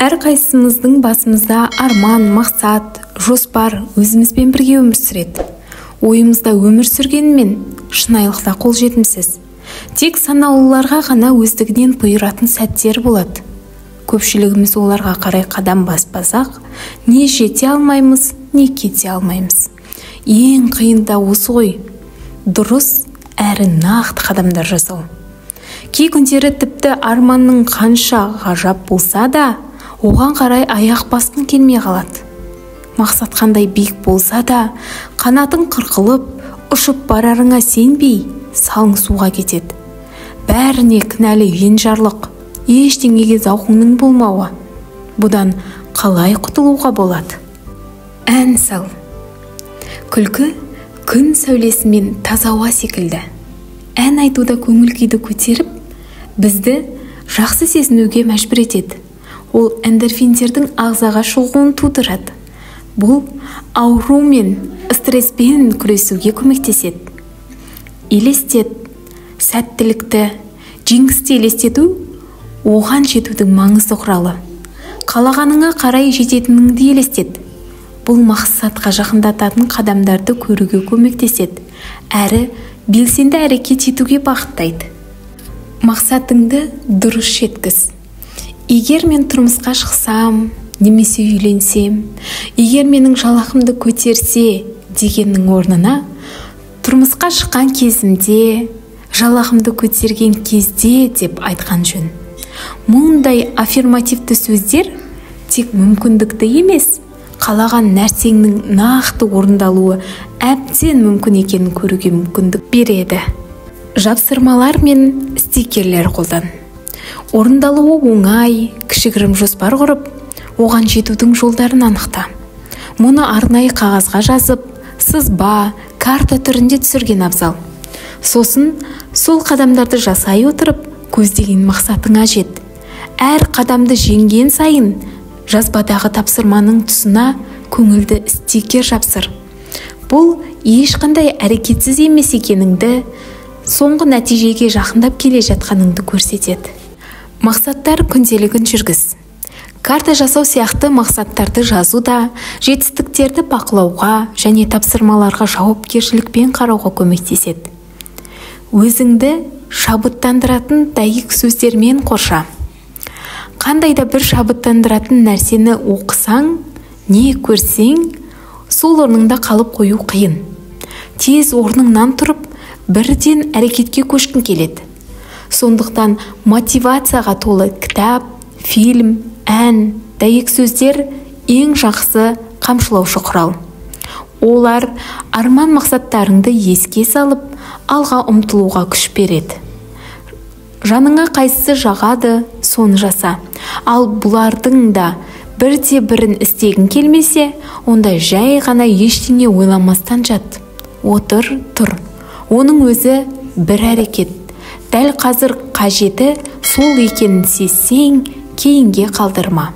Әрқайсымыздың басымызда арман, мақсат, жоспар өзімізбен бірге өмір сүреді. Ойымызда өмір сүргенімен шынайылықта қолжетімсіз. Тек санаулыларға ғана өздігінен бұйыратын сәттер болады. Көпшілігіміз оларға қарай қадам баспасақ, не жете алмаймыз, не кете алмаймыз. Ең қиын да осы ғой. Дұрыс әрі нақты қадамдар жасау. Кей күндері тіпті арманның қанша ғажап болса да, оған қарай аяқ басқың келмей қалады. Мақсат қандай биік болса да, қанатың қырқылып, ұшып барарыңа сенбей, салың суға кетеді. Бәріне кінәлі енжарлық, ештеңеге зауқыңның болмауы. Бұдан қалай құтылуға болады? Ән сал. Күлкі күн сәулесімен таза ауа секілді. Ән айтуда көңіл күйді көтеріп, бізді жақсы сезінуге мәжбүр етеді. Ол эндорфиндердің ағзаға шығуын тудырады. Бұл ауру мен стресспен күресуге көмектеседі. Елестет, сәттілікті, жеңісті елестету оған жетудің маңызды құралы. Қалағаныңа қарай жететініңді елестет. Бұл мақсатқа жақындататын қадамдарды көруге көмектеседі, әрі белсенді әрекет етуге бағыттайды. Мақсатыңды дұрыс жеткіз. Егер мен тұрмысқа шықсам, немесе үйленсем, егер менің жалақымды көтерсе дегеннің орнына, тұрмысқа шыққан кезімде, жалақымды көтерген кезде деп айтқан жөн. Мұндай аффирмативті сөздер тек мүмкіндікті емес, қалаған нәрсеңнің нақты орындалуы әбден мүмкін екенін көруге мүмкіндік береді. Жапсырмалар мен стикерлер қолдан. Орындалуы оңай, кішігірім жоспар құрып, оған жетудің жолдарын анықта. Мұны арнайы қағазға жазып, сызба, карта түрінде түсірген абзал. Сосын сол қадамдарды жасай отырып, көздеген мақсатыңа жет. Әр қадамды жеңген сайын жазбадағы тапсырманың тұсына көңілді стикер жапсыр. Бұл ешқандай әрекетсіз емес екеніңді, соңғы нәтижеге жақындап келе жатқаныңды көрсетеді. Мақсаттар күнделігін жүргіз. Карта жасау сияқты мақсаттарды жазу да, жетістіктерді бақылауға және тапсырмаларға жауапкершілікпен қарауға көмектеседі. Өзіңді шабыттандыратын дәйек сөздермен қорша. Қандай да бір шабыттандыратын нәрсені оқысаң, не көрсең, сол орныңда қалып қою қиын. Тез орныңнан тұрып, бірден әрекетке көшкің келеді. Сондықтан мотивацияға толы кітап, фильм, ән, дәйек сөздер ең жақсы қамшылаушы құрал. Олар арман мақсаттарыңды еске салып, алға ұмтылуға күш береді. Жаныңа қайсысы жағады, соны жаса. Ал бұлардың да бірде бірін істегің келмесе, онда жай ғана ештеңе ойламастан жат. Отыр, тұр. Оның өзі бір әрекет. Дәл қазір қажеті сол екенін сезсең, кейінге қалдырма.